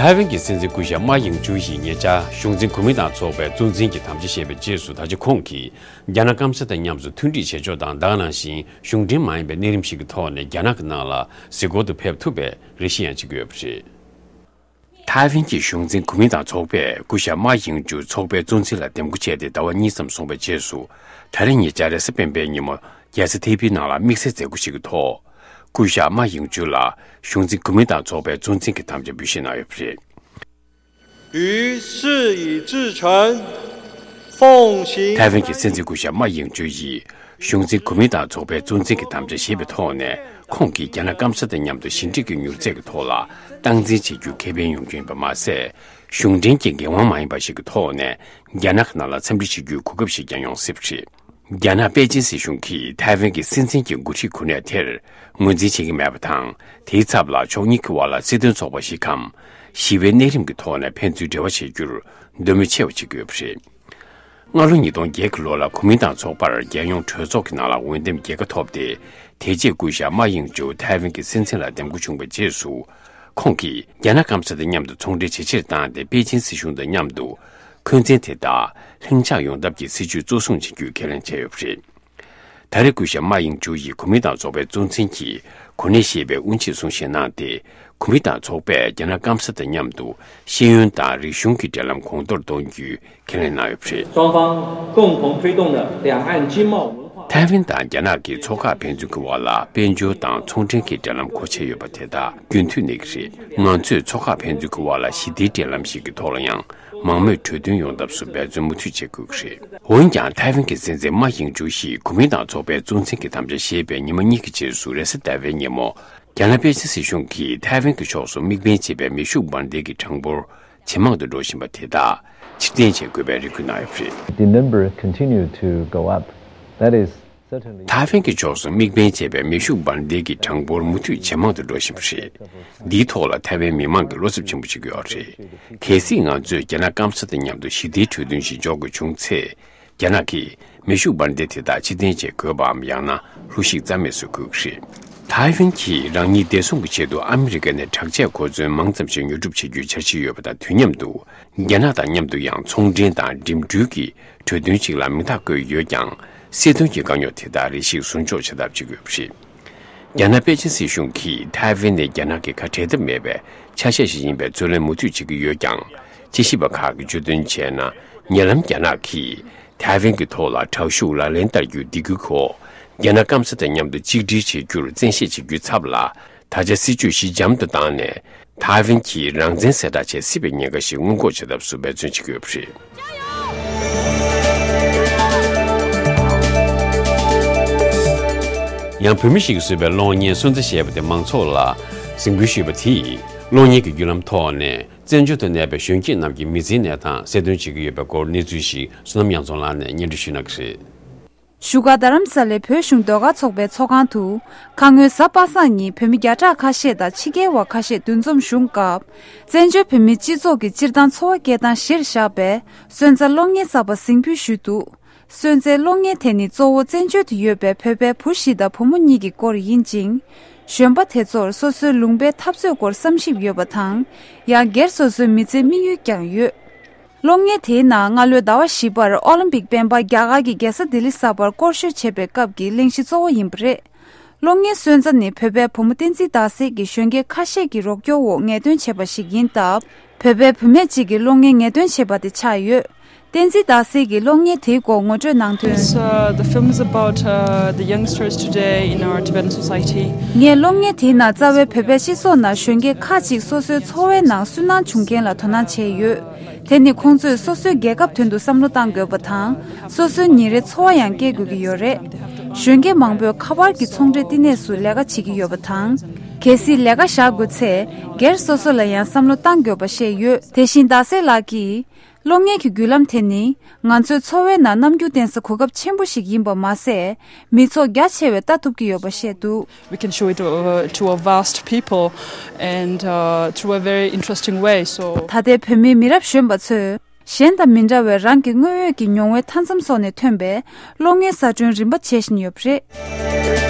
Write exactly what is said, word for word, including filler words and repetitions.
ཐའེ་ཝན་གྱི་སྲིད་འཛིན་སྐུ་ཞབས་མཱ་ཡིང་ཅུའུ་ཡིས་ཉེ་ཆར་གཞུང་འཛིན་གོ་མིན་ཏང་ཚོགས་པའི་གཙོ་འཛིན་གྱི་དམ་བཅའ་བཞེས་པའི་རྗེས་སུ། ད་ཆ་ཁོང་གིས་རྒྱ་ནག་སྐམ་ས་དང་མཉམ་དུ་མཐུན་སྒྲིག་བྱེད་ཕྱོགས་དང་། ད་ག་ནང་བཞིན་གཞུང་འབྲེལ་མ་ཡིན་པའི་གནས་རིམ་ཞིག་གི་ཐོག་ནས་རྒྱ་ནག་གི་ནང་ལ་གཟིགས་སྐོར་དུ་ཕེབས་ཐུབ་པའི་རེ་ཞིག་ཡང་བྱེད་ཀྱི་ཡོད་པ་རེད། ཐའེ་ཝན་གྱི་གཞུང་འཛིན་གོ་མིན་ཏང་ཚོགས་པས་སྐུ་ཞབས་མཱ་ཡིང་ཅུའུ་ཚོགས་པའི་གཙོ་འཛིན་ལ་འདེམས་བསྐོ་བྱས་ཏེ། ཟླ་བ་གཉིས་ཙམ་སོང་བའི་རྗེས་སུ། ད་རེས་ཉེ་ཆར་རེས་གཟའ་སྤེན་པའི་ཉིན་མོ་རྒྱལ་ས་ཐའེ་པེའི་ནང་ལ་དམིགས་བསལ་མཛད་སྒོ་ཞིག་གི་ཐོག་སྐུ་ཞབས་མཱ་ཡིང་ཅུའུ་ལ་གཞུང་འཛིན་གོ་མིན་ཏང་ཚོགས་པའི་གཙོ་འཛིན་གྱི་དམ་བཅའ་འབུལ་བཞེས་གནང་ཡོད་པ་རེད། 于是以至诚奉行。 ཐའེ་ཝན་གྱི་སྲིད་འཛིན་སྐུ་ཞབས་མཱ་ཡིང་ཅུའུ་ཡིས་གཞུང་འཛིན་གོ་མིན་ཏང་ཚོགས་པའི་གཙོ་འཛིན་གྱི་དམ་བཅའ་བཞེས་པའི་ཐོག་ནས། ཁོང་གིས་རྒྱ་ནག་སྐམ་ས་དང་མཉམ་དུ་ཞི་འགྲིག་གི་མྱུར་ཚད་ཀྱི་ཐོག་ལ་སྟངས་འཛིན་བྱེད་རྒྱུའི་ཁེ་ཕན་ཡོང་རྒྱུ་ཡིན་པ་མ་ཟད། གཞུང་འབྲེལ་གྱི་འགན་དབང་མ་ཡིན་པ་ཞིག་གི་ཐོག་ནས་རྒྱ་ནག་གི་ནང་ལ་འཚམས་འདྲི་བྱེད་རྒྱུའི་གོ་སྐབས་ཤིག་ཀྱང་ཡོང་སྲིད་པ་རེད། རྒྱ་ནག་པེ་ཅིན་སྲིད་གཞུང་གིས་ཐའེ་ཝན་གྱི་སྲིད་འཛིན་གྱི་འགོ་ཁྲིད་གོ་གནས་དེར་ངོས་འཛིན་བྱེད་ཀྱི་མེད་པ་དང་། དེའི་ཚབ་ལ་ཕྱོགས་གཉིས་ཀྱི་དབར་ལ་སྲིད་དོན་ཚོགས་པ་ཞིག་གམ། ཞི་བའི་གནས་རིམ་གྱི་ཐོག་ནས་ཕན་ཚུན་འབྲེལ་བ་བྱེད་རྒྱུར་འདོད་མོས་ཆེ་བ་བྱེད་ཀྱི་ཡོད་པ་རེད། སྔ་ལོ་ཉིས་སྟོང་བརྒྱད་ཀྱི་ལོ་ལ་གོ་མིན་ཏང་ཚོགས་པར་རྒྱལ་ཡོངས་གྲོས་ཚོགས་ཀྱི་ནང་ལ་འོས་འདེམས་རྒྱལ་ཁ་ཐོབ་སྟེ། དེ་རྗེས་སྐུ་ཞབས་མཱ་ཡིང་ཅུའུ་ཐའེ་ཝན་གྱི་སྲིད་འཛིན་ལ་འདེམས་བསྐོ་བྱུང་བའི་རྗེས་སུ། ཁོང་གིས་རྒྱ་ནག་སྐམ་ས་དང་མཉམ་དུ་ཚོང་འབྲེལ་ཇེ་ཆེར་བཏང་སྟེ། པེ་ཅིན་སྲིད་གཞུང་དང་མཉམ་དུ་འཁོན་འཛིན་དེ་དག་ལྷིང་འཇགས་ཡོང་ཐབས་ཀྱི་སྲིད་ཇུས་གཙོ་བཟུང་བྱེད་རྒྱུའི་ཁས་ལེན་བྱས་ཡོད་པ་རེད། ད་རེས་སྐུ་ཞབས་མཱ་ཡིང་ཅུའུ་ཡིས་གོ་མིན་ཏང་ཚོགས་པའི་གཙོ་འཛིན་གྱི་གོ་གནས་བཞེས་པའི་དབུ་འབྱེད་གསུང་བཤད་གནང་སྟེ། གོ་མིན་ཏང་ཚོགས་པས་རྒྱ་ནག་སྐམ་ས་དང་མཉམ་དུ་ཤེས་ཡོན་དང་རིག་གཞུང་གི་འབྲེལ་ལམ་གོང་མཐོར་གཏོང་རྒྱུའི་ཁས་ལེན་གནང་ཡོད་པ་རེད། 双方共同推动的两岸经贸文化 ཐའེ་ཝན་དང་རྒྱ་ནག་གི་མཚོ་འགག་ཕན་ཚུན་གྱི་དབར་ལ་དཔལ་འབྱོར་དང་ཚོང་འབྲེལ་གྱི་འབྲེལ་ལམ་མཁོ་ཆེ་ཡོད་པ་དེ་དག་རྒྱུན་མཐུད་གནས་ཀྱི་རེད། ང་ཚོས་མཚོ་འགག་ཕན་ཚུན་གྱི་དབར་ལ་ཞི་བདེའི་འབྲེལ་ལམ་ཞིག་གི་ཐོག་ལ་ཡང་མང་མོས་གྲོས་མཐུན་ཡོང་ཐབས་སུ་འབད་བརྩོན་མུ་མཐུད་བྱེད་དགོས་ཀྱི་རེད། འོན་ཀྱང་། ཐའེ་ཝན་གྱི་སྲིད་འཛིན་མཱ་ཡིང་ཅུའུ་ཡིས་གོ་མིན་ཏང་ཚོགས་པའི་གཙོ་འཛིན་གྱི་དམ་བཅའ་བཞེས་པའི་ཉི་མ་གཉིས་ཀྱི་རྗེས་སུ། རེས་གཟའ་ཟླ་བའི་ཉིན་མོ། རྒྱ་ནག་པེ་ཅིན་སྲིད་གཞུང་གིས་ཐའེ་ཝན་གྱི་ཕྱོགས་སུ་དམིགས་འབེན་བྱས་པའི་མེ་ཤུགས་འབར་མདེལ་གྱི་གྲངས་འབོར་ཇེ་མང་དུ་འགྲོ་བཞིན་པ་དེ་དག་ཕྱིར་འཐེན་བྱེད་དགོས་པའི་རེ་སྐུལ་གནང་ཡོད་པ་རེད། The number continue to go up. That is certainly. ཐའེ་ཝན་གྱི་ཕྱོགས་སུ་དམིགས་འབེན་བྱས་པའི་མེ་ཤུགས་འབར་མདེལ་གྱི་གྲངས་འབོར་མུ་མཐུད་ཇེ་མང་དུ་འགྲོ་བཞིན་པ་རེད། འདིའི་ཐོག་ལ་ཐའེ་ཝན་མི་མང་གིས་བློ་འཚབ་ཆེན་པོ་བྱེད་ཀྱི་ཡོད་རེད། གལ་སྲིད་ང་ཚོས་རྒྱ་ནག་སྐམ་ས་དང་མཉམ་དུ་ཞི་བདེའི་གྲོས་མཐུན་ཞིག་འཇོག་དགོས་བྱུང་ཚེ། རྒྱ་ནག་གིས་མེ་ཤུགས་འབར་མདེལ་དེ་དག་ཕྱིར་འཐེན་བྱེད་དགོས་པའམ། ཡང་ན་ལྷོ་གཞིས་རྩ་མེད་བཟོ་དགོས་ཀྱི་རེད། ཐའེ་ཝན་གྱིས་རང་ཉིད་བདེ་སྲུང་གི་ཆེད་དུ་ཨ་མི་རི་ཀ་ནས་དྲག་ཆས་གོ་མཚོན་མང་ཙམ་ཞིག་ཉོ་སྒྲུབ་བྱེད་རྒྱུའི་འཆར་གཞི་ཡོད་པ་དང་། དུས་མཉམ་དུ་རྒྱ་ནག་དང་མཉམ་དུ་ཡང་ཚོང་འབྲེལ་དང་འགྲིམ་འགྲུལ་གྱི་གྲོས་མཐུན་ཞིག་ལ་མིང་རྟགས་བཀོད་ཡོད་ཀྱང་། སྲིད་དོན་གྱི་དཀའ་རྙོག་དེ་དག་རེ་ཞིག་ཟུར་འཇོག་བྱེད་ཐབས་བྱེད་ཀྱི་ཡོད་པ་རེད། རྒྱ་ནག་པེ་ཅིན་སྲིད་གཞུང་གིས་ཐའེ་ཝན་ནི་རྒྱ་ནག་གི་ཁ་བྲལ་ཐབས་མེད་པའི་ཆ་ཤས་ཤིག་ཡིན་པའི་རྩོད་ལེན་མུ་མཐུད་བྱེད་ཀྱི་ཡོད་ཀྱང་། དཔྱད་ཞིབ་པ་ཁག་གིས་བརྗོད་དོན་བྱས་ན། ཉེ་ལམ་རྒྱ་ནག་གིས་ཐའེ་ཝན་གྱི་ཐོག་ལ་དྲག་ཤུགས་ལག་ལེན་བསྟར་རྒྱུའི་སྡིགས་སྐུལ་འོག་རྒྱ་ནག་སྐམ་ས་དང་མཉམ་དུ་གཅིག་སྒྲིལ་བྱེད་རྒྱུར་བཙན་ཤེད་བྱེད་རྒྱུའི་ཚབ་ལ། ད་ཆ་སྲིད་ཇུས་གཞི་འཇམ་དུ་བཏང་ནས། ཐའེ་ཝན་གྱི་རང་བཙན་གསལ་བསྒྲགས་བྱེད་སྲིད་པའི་ཉེན་ཁ་ཞིག་སྔོན་འགོག་བྱེད་ཐབས་སུ་འབད་བརྩོན་བྱེད་ཀྱི་ཡོད་པ་རེད། ཡང་། བོད་མི་ཞིག་གིས་བཟོས་པའི་གློག་བརྙན་སོན་རྩ་ཞེས་པ་དེ་མང་ཚོགས་ལ་གཟིགས་འབུལ་ཞུས་པ་དེས། གློག་བརྙན་གྱི་བརྒྱུད་ལམ་ཐོག་ནས་བཙན་བྱོལ་དུ་གནས་པའི་གཞོན་སྐྱེས་རྣམས་ཀྱི་མི་ཚེའི་གནས་སྟངས་གསལ་སྟོན་བྱེད་ཀྱི་ཡོད་པའི་སྐོར། གནས་ཚུལ་ཞིག་བསོད་ནམས་དབྱངས་འཛོམས་ལགས་ནས་སྙན་སྒྲོན་ཞུ་གནང་གི་རེད། བཞུགས་སྒར་རྡ་རམ་ས་ལའི་བོད་གཞུང་ཟློས་གར་ཚོགས་པའི་ཚོགས་ཁང་དུ། ཁ་སྔོན་གཟའ་པ་སངས་ཉིན་བོད་མི་བརྒྱ་ཕྲག་ཁ་ཤས་དང་ཕྱི་རྒྱལ་བ་ཁ་ཤས་འདུ་འཛོམས་བྱུང་སྐབས། བཙན་བྱོལ་བོད་མིའི་སྤྱི་ཚོགས་ཀྱི་སྤྱིར་བཏང་འཚོ་བ་སྐྱེལ་སྟངས་གཞིར་བཞག་པའི་སོན་རྩ་གློག་བརྙན་གསར་པ་གཟིགས་འབུལ་ཞུས་འདུག། སོན་རྩའི་གློག་བརྙན་དེ་ནི་གཙོ་བོ་བཙན་བྱོལ་དུ་ཡོད་པའི་བོད་པའི་བུ་བཞི་དང་བུ་མོ་གཉིས་ཀྱི་སྐོར་ཡིན་ཅིང་། གཞོན་པ་དེ་ཚོར་སོ་སོའི་ལུང་པའི་འཐབ་རྩོད་སྐོར་བསམ་ཞིབ་ཡོད་པ་དང་། ཡང་སྒེར་སོ་སོའི་མི་ཚེའི་དམིགས་ཡུལ་ཀྱང་ཡོད། གློག་བརྙན་དེའི་ནང་སྔ་ལོའི་ཟླ་བ་བཞི་པར་ཨོ་ལིམ་པིག་སྤེན་པ་རྒྱ་གར་གྱི་རྒྱལ་ས་ལྡི་ལི་གསར་པར་སྐོར་ཞུ་བྱེད་པའི་སྐབས་ཀྱི་གླེང་གཞི་གཙོ་བོ་ཡིན་པ་རེད། གློག་བརྙན་སོན་རྩ་ནི་བོད་པའི་བུ་མོ་བསྟན་འཛིན་ཟླ་སྲས་ཀྱིས་གཞོན་སྐྱེས་ཁ་ཤས་ཀྱི་རོགས་སྐྱོར་འོག་ངེས་སྟོན་བྱས་པ་ཞིག་ཡིན་སྟབས། བོད་པའི་བུད་མེད་ཅིག་གིས་གློག་བརྙན་ངེས་སྟོན་བྱས་པ་དེ་ཆགས་ཡོད། བསྟན་འཛིན་ཟླ་སྲས་ཀྱིས་གློག་བརྙན་དེའི་སྐོར་ངོ་སྤྲོད་གནང་དོན། It's, uh, the film is about, uh, the youngsters today in our Tibetan society. ངས་གློག་བརྙན་དེའི་ནང་རྩ་བའི་བོད་པའི་སྤྱི་ཚོགས་ནང་གཞོན་སྐྱེས་ཁག་ཅིག་སོ་སོའི་འཚོ་བའི་ནང་སུན་སྣང་བྱུང་རྐྱེན་ལ་དོ་སྣང་བྱས་ཡོད། དེ་ནི་ཁོང་ཚོས་སོ་སོའི་རྒྱལ་ཁབ་དོན་དུ་བསམ་བློ་གཏང་དགོས་པ་དང་། སོ་སོའི་ཉིན་རེའི་འཚོ་བ་ཡང་སྐྱེལ་དགོས་ཀྱི་ཡོད་རེད། གཞོན་སྐྱེས་མང་པོས་ཁ་པར་གྱི་ཚོང་འབྲེལ་བསྟི་གནས་སུ་ལས་ཀ་བྱེད་ཀྱི་ཡོད་པ་དང་། གལ་སྲིད་ལས་ཀ་བཞག་དགོས་ཚེ། སྒེར་སོ་སོ་ལ་ཡང་བསམ་བློ་གཏང་དགོས་པ་བཤད་ཡོད། དེ་བཞིན་ཟླ་སྲས་ལགས་ཀྱིས། གློག་བརྙན་གྱི་བརྒྱུད་ལམ་དེ་ནི། ང་ཚོའི་འཚོ་བའི་ནང་རྣམ་འགྱུར་བསྟན་སའི་གོ་སྐབས་ཆེན་པོ་ཞིག་ཡིན་པ་མ་ཟད། མི་ཚོགས་རྒྱ་ཆེ་བས་ལྟ་ཐུབ་ཀྱི་ཡོད་པ་བཤད་འདུག། We can show it, uh, to a vast people and, uh, through a very interesting way. So ད་ལྟའི་བོད་མིའི་མི་རབས་གཞོན་པ་ཚོས་གཞན་དང་མི་འདྲ་བའི་རང་གི་དངོས་ཡོད་ཀྱི་མྱོང་བའི་མཐའ་མཚམས་སོགས་ནས་ཐོན་པའི་གློག་བརྙན་གསར་སྐྲུན་རིམ་པ་བྱེད་བཞིན་ཡོད་པ་རེད།